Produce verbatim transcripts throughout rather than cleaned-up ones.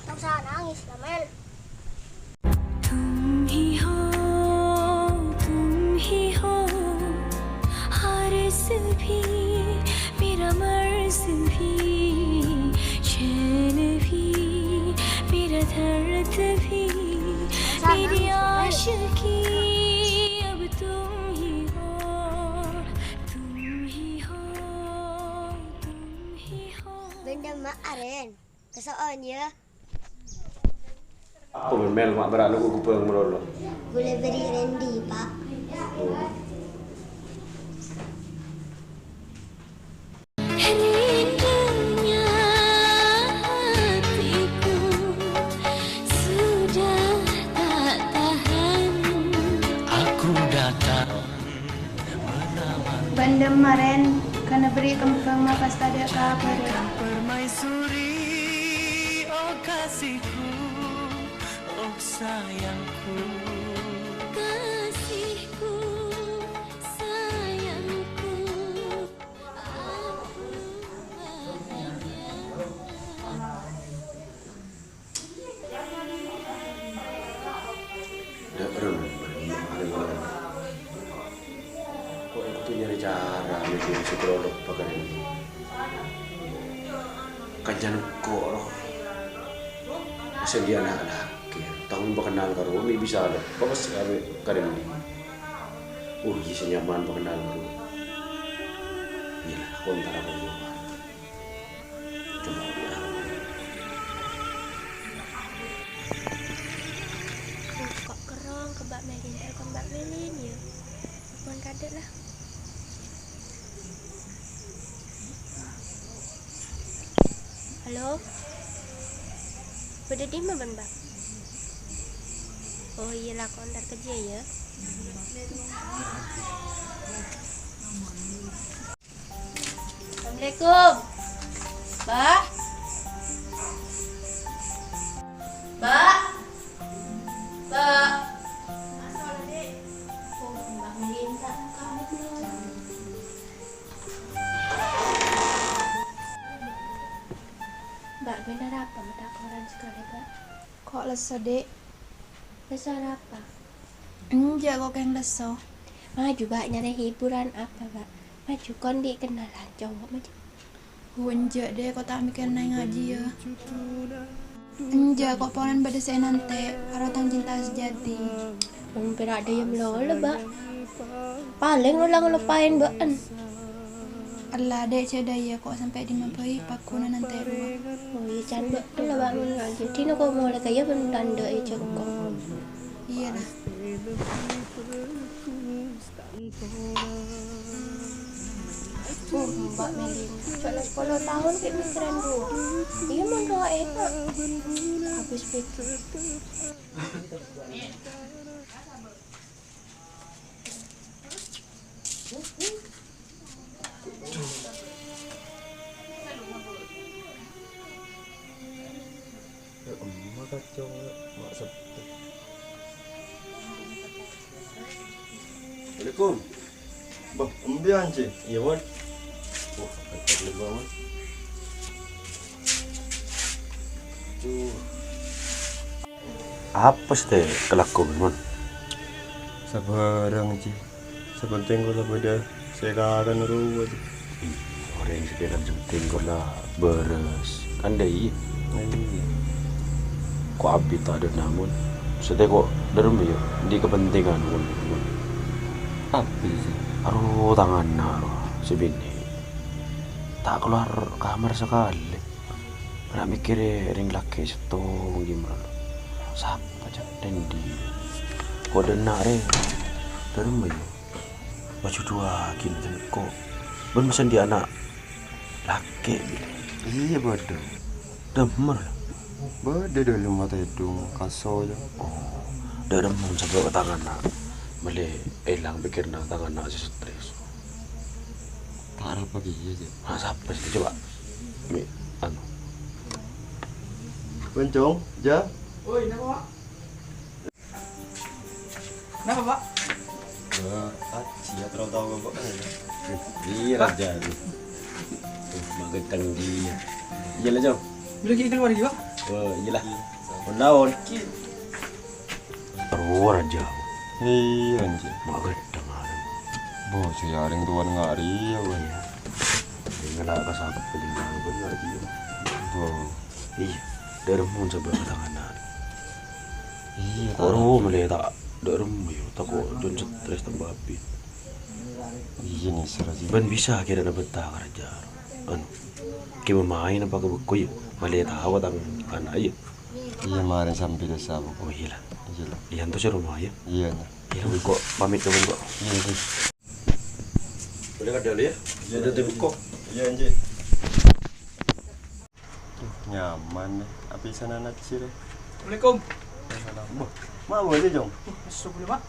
Tak usah nangis, Lamel. तुम ही हो, तुम ही हो, हर सुबह मेरा मर्ज भी, चैन भी, मेरा दर्द भी, मेरी आशिकी अब तुम ही हो, तुम ही हो, तुम ही हो. Bâ'na ma' arèn, kaso'on yâ. Apa bân Mel ma' bârâ' nonggu ghubâng malolo? Ghulâ bâri' Randy, Pa'. Oh. Rindunya hatiku sudah tak tahan. Aku datang. Bâ'na marèn kana bâri' kembhâng ma' pas tadâ' kabhâr. Permaisuri, oh kasihku, oh sayangku. Kasihku, sayangku, aku bahagia. Dâ' remma, ko' kodhu nyarè cara mèkkèrè sè parlo loppa ka Randy. Kancana ko' rowa. Sè dhiyâ ana' lakè, tao bâ' kennal ka rowa, mè' bisa loppa pas ka Randy. Oh, iyâ, sè nyaman bâ' kennal ka rowa. Iyâ la, ko' entara ka rowa. Coba. Ko' kerrong ka Mbak Melin, telpon Mbak Melin, yâ. Telpon kadâ' la. Halo? Bâdâ dimma bân Mbak? Oh iyâ la, ko' entar ka jiyâ, yâ. Assalamualaikum. Mbak? Mbak? Mbak? Oh, Mbak Melinda, kamu belum? Mbak, bhender apa mata koran sekali, Mbak? Ko' lesso, Dek. Lesso arapa? Enjâ', ko' kèng lesso. Maju, Mbak, nyarè hiburan apa, Mbak? Maju, ko' andi' kennalan cowok, maju. Oh, enjâ', Dek, ko' ta' mèkkèrè ngaji, yâ. Enjâ', ko' polana bâdâ sè ènantè', aro tang cinta sejati. Wong pèra' dâjâ malolo, Mbak. Palèng olang loppaèn bâ'en. Ella, Dek, cè' dâjâ ko' sampè' dimma bhâi pagghun ènantè' rowa. Oh, iyâ, can bâ'en la, Mbak, mon ngajhi. Dina ko' molè kèya bân tandhâ è jengko. Iyâ, la. Oh, Mbak Melin. Jhâ' la sapolo taon ghi' mèkkèrè rowa. Iyâ, mon rowa enak. Habis pikir. Ya, emma kacau, mak sepi. Assalamualaikum. Bah, embi anci. Iya, Mon. Wah, kacau banget. Aduh. Apa sè kalako, Mon? Sabhârâng, Ji. Sè pentèng kaulâ bâdâ sè èkakan rowa, Ji. Iyâ, orèng sè èkakan sè pentèng kaulâ bârâs. Kan dâ' iyâ. Iyâ. Ko' abit ta' adâ' namun. Sè tèko dâremma, yâ, andi' kapentèngan, Mon. Apa, Ji? Aro tanganna, aro sè binè'. Ta' kalowar kamar sakalè. Ra' mèkkèrè rèng lakè' sèttong ghi' malolo. Sapa, Cak? Dândi? Kodâ enna' rè. Dâ' remma, yâ? Pajhudhuwâghi jhâ' engko'. Bân mèsem andi' ana' lakè', bilâ? Iyâ, bâdâ. Dâ' remma, yâ? Bâdâ dâlem matèdung, kaso, yâ. Oh, dâ' remma sabâb tang ana'. Malè èlang pèkkèranna tang ana' sè stres. Ta' arapa kèya, Jâ'. Ma' sapa sè coba? Mi, anu. Bân, Cong, Jâ. Oi, napa, Pak? Napa, Pak? Wah, aji ya, terus tahu, Pak. Iya, Pak. Raja. Tuh, makan tanggi. Iya lah, Cong. Udah kita keluar lagi, Pak? Oh, iyalah. Pon lawan. Ki. Terus, Raja. Iya, anjir. Makan tanggi. Bos, ya, ring tuan ngari, ya, Pak. Iya. Ring ngena ka sapa, ring ngena bener, iya. Bos. Iya. Dâ' remma sabâb tang ana'. Iya, ta' ro malè ta' dâ' remma, yâ, tako' jhân stres tamba abit. Iya, nèser, Ji. Bân bisa kèra nabetta ka Raja. Anu, kè mamaèn apa ka bengko, yâ? Malè taowa tang ana', yâ? Iya, marèn sambi desa, Bu. Oh, iya, lah. Iya, lah. Liyan to sè roma, yâ? Iya, nah. Iya, engko' pamit ka bengko. Iya, Ji. Boleh ka dâlu, yâ? Iya, udah Ji. Dibuka. Iya, Ji. Duh, nyaman, nih. Apisan anak sih, deh. Assalamualaikum. Waalaikumsalam. Boh, ma' boleh, Jong? Boh, masuk boleh, Pak.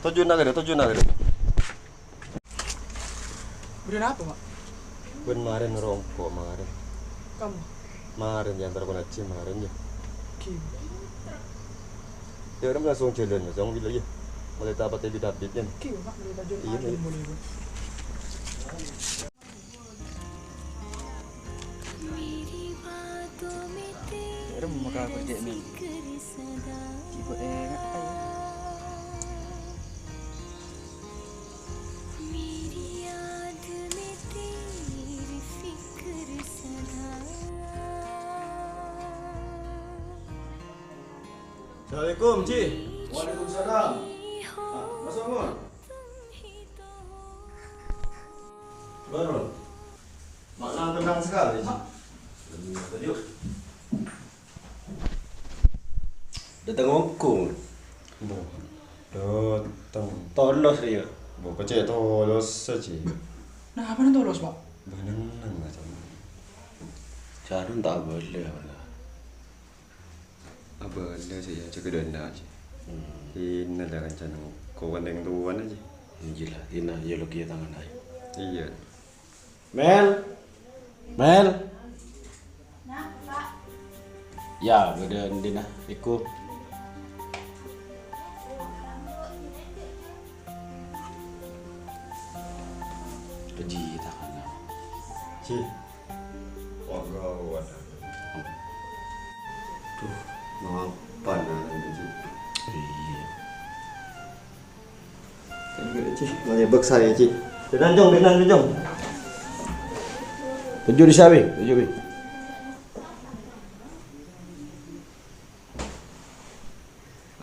Tojuna kèra, tojuna kèra. Bâdâ napa, Pak? Bân marèn rongko' marèn. Kamu? Marèn, diantar Konaji marèn, yâ. Gimana? Yâ, orang langsung jhâlân, Jong, bilâ, yâ. Malè ta' patè bit-abit, yâ. Gimana, Pak? Boleh tajun, iya, Pak, iya. Boleh, Pak. Rem maka kerja ini. Tiba enggak, ayo. Assalamualaikum, Ji. Waalaikumsalam. Ah, masuk, Mon. Baru. Makna tenang sekali, Ji. Tenang, yuk. Dâteng ongghu. Boh, dâteng. Tolos, yâ. Boh, kècè' tolos saja. Nah, apa nang tolos, Pak? Bâ' neng-neng aja. Jalan tak boleh, apa? Abâlâ sè èajhâk dâ' enna' jiyâ. Hmm. Dinah la kancana ko' kantèng towana jiyâ. Iyâ la, dinah iyâ loghi tangan aè. Iyâ. Mel! Mel! Napa, Pak? Yâ, bâdâ dinah, èko. Kajhi tanganna. Ji. Waduh, waduh. Duh, mapan aran, Ji. Iyâ. Kan gede, Ji. Manyè bâksa yâ, Ji. Dânan, Jong, dânan, Jong. Toju' dissa, Wi. Toju', Wi.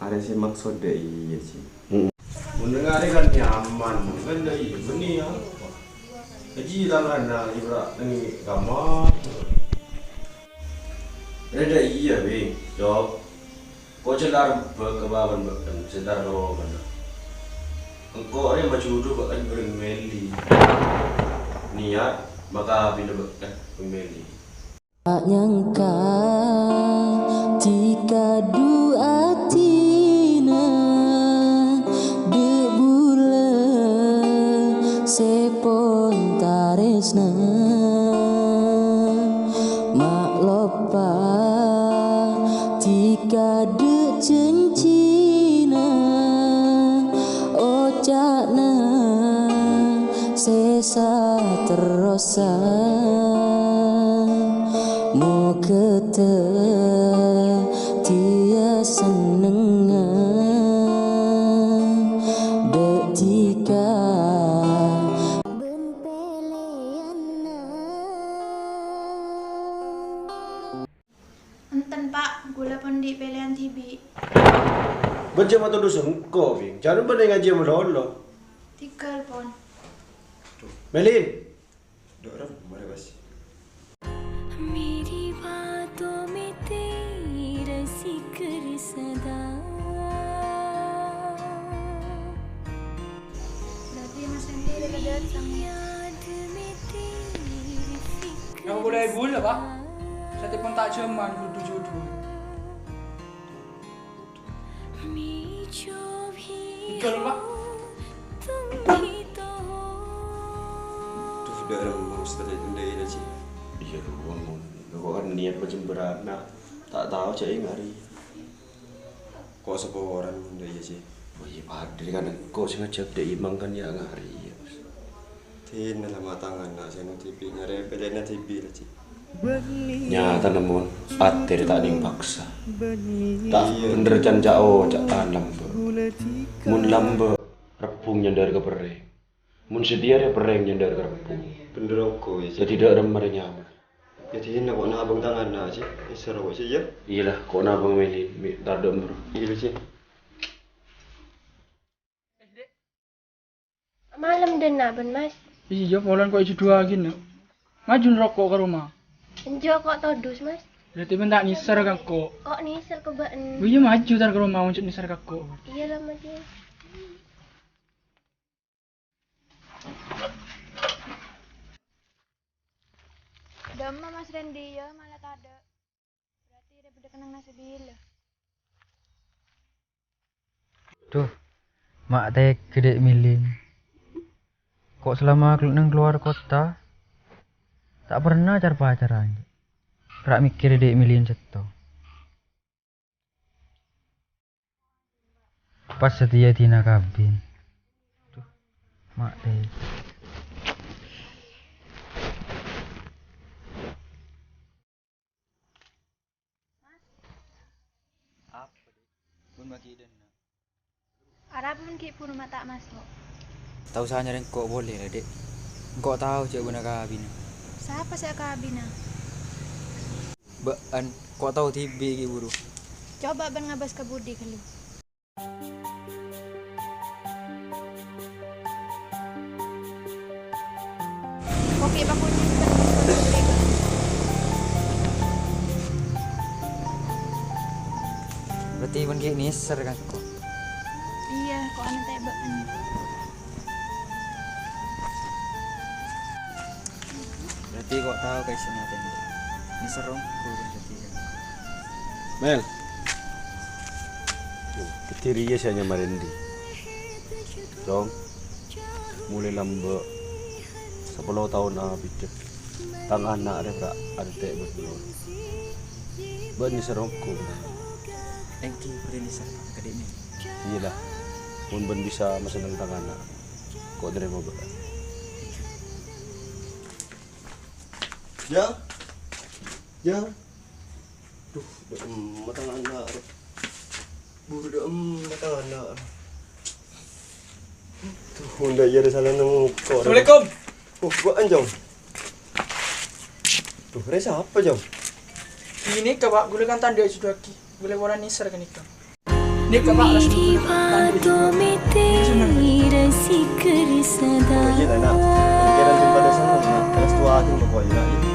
Arèya sè maksod dâ' iyâ, Ji. Heeh. Mon neng arèya kan nyaman, kan dâ' iyâ, bânnè apa? Kajhi tanganna ibra' neng kamar. Rèya dâ' iyâ, Wi, Cok. Ko' jhâ' la rembhâk ka bâbân bâ'en, sè entar ka romana. Engko' rèya majhudhu bâ'en bhâreng Meli. Niyat makabina bâ'en bhâreng Meli. Ta' nyangka dhika dhu atèna dâ' bulâ sè pon tarèsna. Ma' loppa dhika dâ' jhânjhina oca'na sè saterrossa. Moghâ dhâddhiyâ sennengnga dâ' dhika. Enten, Pak, kaulâ pon andi' pèlèyan dhibi'. Bân jhâ' matodus engko', Bing. Jhâ' bânnè ngajhi malolo. Tigal, pon. Melin. Dok, Ram, mari, Bas. मेरी बातों में तेरा जिक्र सदा। Yang boleh gula, Pak. Saya pun tak cuman kudu judul. Betul, Pak. Duh, dâ' remma Ustaz, enḍâ' iyâ, Ji. Iyâ, rowa, mon. Kok kan niat pajemberan, nah. Ta' tao jhâ' enga' arèya. Kok saporana, mon, dâ' iyâ, Ji? Oh, iyâ, paḍâ kan engko' sè ngajhâk dâ' Imang kan ya enga' arèya, Mas. Dhina la ma' tang ana' sè nodhibi' nyarè pèlèna dhibi' la, Ji. Nyatana, mon, atè rè ta' nèng paksa. Ta' bhender can ca'-oca' tan lambâ'. Mon lambâ', rebbhung nyandhâr ka perrèng. Mon satèya rè perrèng nyandhâr ka rebbhung. Bhender ongghu, yâ, Ji. Dhâddhi dâ' remma rè nyaman. Yâ, dhina kok nabâng tang ana', Ji. Èssèr kok, Ji, yâ? Iyâ la, kok nabâng mèlè, mè' tadâ' ember. Iyâ, Ji. Malem dâ' enna' bân, Mas. Iyâ, polana kok èjhudhuwâghi, Na'. Maju roko' ka roma. Enjâ' kok todus, Mas. Berarti bân ta' nèser ka engko'. Kok nèser ka bâ'en? Oh iyâ, maju tar ka roma, mon jhâ' nèser ka engko'. Iyâ la, maju. Dâ' emma Mas Rendi, yâ, mala tadâ'. Berarti rè bâḍâ kennengnganna sabila. Duh, ma' tega dâ' Milin. Ko' salama kal-, neng kalowar kottha, ta' pernah car-pacaran. Ra' mèkkèrè dâ' Milin sèttong. Pas satèya dina kabin. Duh, ma' tega. Apa, Dek? Pon maghi' dâ' enna'. Arapa mon ghi' buru ma' ta' maso'? Ta' osa nyarè engko' polè, la, Dek. Engko' tao jhâ' bâ'na kabina. Sapa sè akabina? Bâ'en, ko' tao dhibi' ghi' buru. Coba bân ngabâs ka budi ghâllu. Kopi pakunci. Berarti bân ghi' nèser, kan, ko'? Iyâ, ko' ana' tèbâ'ân. Berarti ko' tao ka issengnga atèna. Nèser ongghu berarti, kan? Mel. Dhâddhi rèya sè anyama Rendi. Cong, molaè lambâ' sapolo taon abidhâ, tang ana' rè ra' adântè' bân bâ'na. Bâ'na nèser ongghu. Èngghi, bâ'na nèser ka dâ' Milin. Iyâ la, mon bâ'na bisa masenneng tang ana', ko' tarèma bâ'na. Jhâ'? Jhâ'? Duh, dâ' emma tang ana', rè. Buru dâ' emma tang ana'. Duh, mon dâ' iyâ rè sala nemmo ko', rè. Assalamualaikum. Oh, bâ'en, Cong. Duh, rè sapa, Cong? Ini, Pak, ghulâ kan ta' anḍi' èjhudhuwâghi. Ghulâ polana nèser ghânèka. Nèka, Pak, restu. Oh, iyâ, ta', Na'. Pikiran sing paḍâ seneng, Na'. Restuwaghi pokokna, Na', yâ.